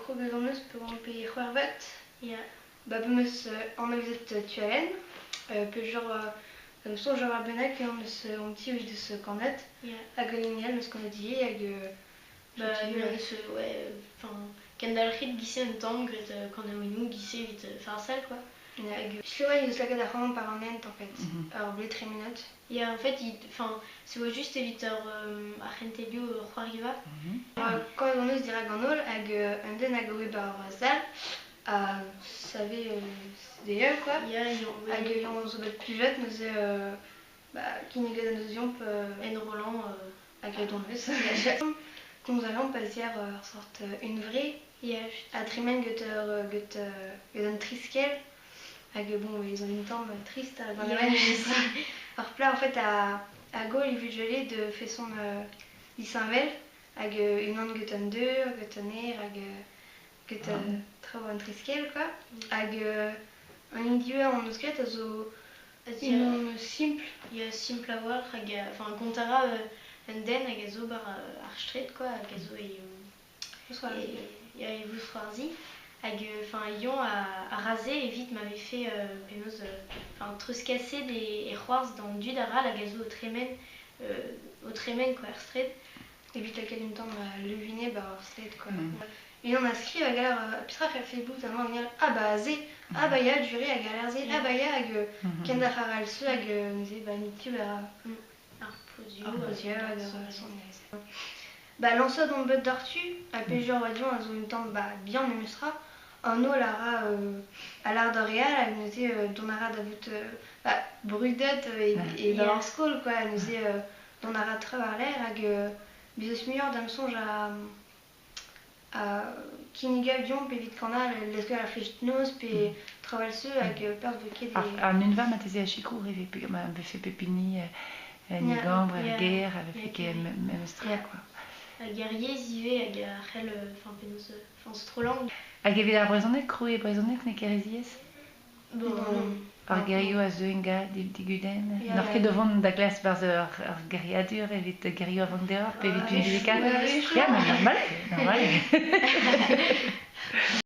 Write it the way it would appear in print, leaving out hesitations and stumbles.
Kroget hon eus pe oamp e c'hwec'hvet. Ya. Ba p'em eus anavezet Tualen, peogwir gant soñj ur bennak hon eus hon ti evit eus kanet. Ya. Hag un hini all eus kanet ivez hag Ba setu me eus ouais, enfin kendalc'hit gise un tamm graet kanaouennoù gise evit farsal quoi. Ya. Hag Sloan eus lakaet ac'hanomp par an hent en fait, ur blez tremenet. Ya, en fait, il, enfin, se oa just evit ur ar c'hentelioù c'hoariva. Kanet hon eus dirak an holl hag un den hag a oa 'ba ur sal a save dezhañ quoi. Ya, Hag eñ zo bet plijet neuze ba kinniget en deus deomp Enrollant ha graet hon eus. Komz a reomp a-ziàr ur sort hunvre Ya, ha tremen get ur get get un triskell hag bon ez on un tamm trist gant Ar plac'h en fait a goll e vugale de feson disheñvel hag unan get an deur, get an aer hag get traoù an triskell quoi. Hag an hini diwezhañ hon eus graet a zo unan simpl. Ya, simpl a-walc'h hag enfin kontañ a ra un den hag a zo war ar straed quoi hag a zo e ya e vousc'hoarzhiñ hag enfin Yon a ra se evit ma vefe penaos enfin treuzkaset e c'hoarzh d'an dud arall hag a zo o tremen o tremen quoi er straed. Evit lakaat un tamm levinet 'ba ar straed quoi. Unan a skriv hag a petra c'hellfe bout amañ an ah bah se, ah bah ya duré hag a se, ah bah ya hag kendalc'h a ra se hag neuze ba nitu a Ar pozioù. Ar pozioù hag ar sonerezh. Ba lañset on bet doc'htu ha peogwir oa a zo un tamm ba bihan memestra. An holl a ra a lâr d'ar re all hag neuze dont a ra da vout ba brudet e ba ar skol quoi neuze dont a ra traoù àr-lerc'h hag bez eus muioc'h da'm soñj a kinnigañ deomp evit kanal leuskel ar fest-noz pe traoù all-se hag perzh vo ket e... An unvan marteze a sikour ivez peogwir ma vefe pep hini en e gambr, er gêr, a vefe ket memes tra quoi. Hag ar yezh ivez hag a c'hell enfin penaos enfin strollañ. Hag evit ar brezhoneg, krouiñ e brezhoneg n'eo ket re ziaes? Bon, non. Ar gerioù a zeu ingal digudenn. N'oc'h ket o vont da glask 'barzh ur geriadur evit gerioù a vank deoc'h pe evit pinvidikaat? Ya, normal, normal.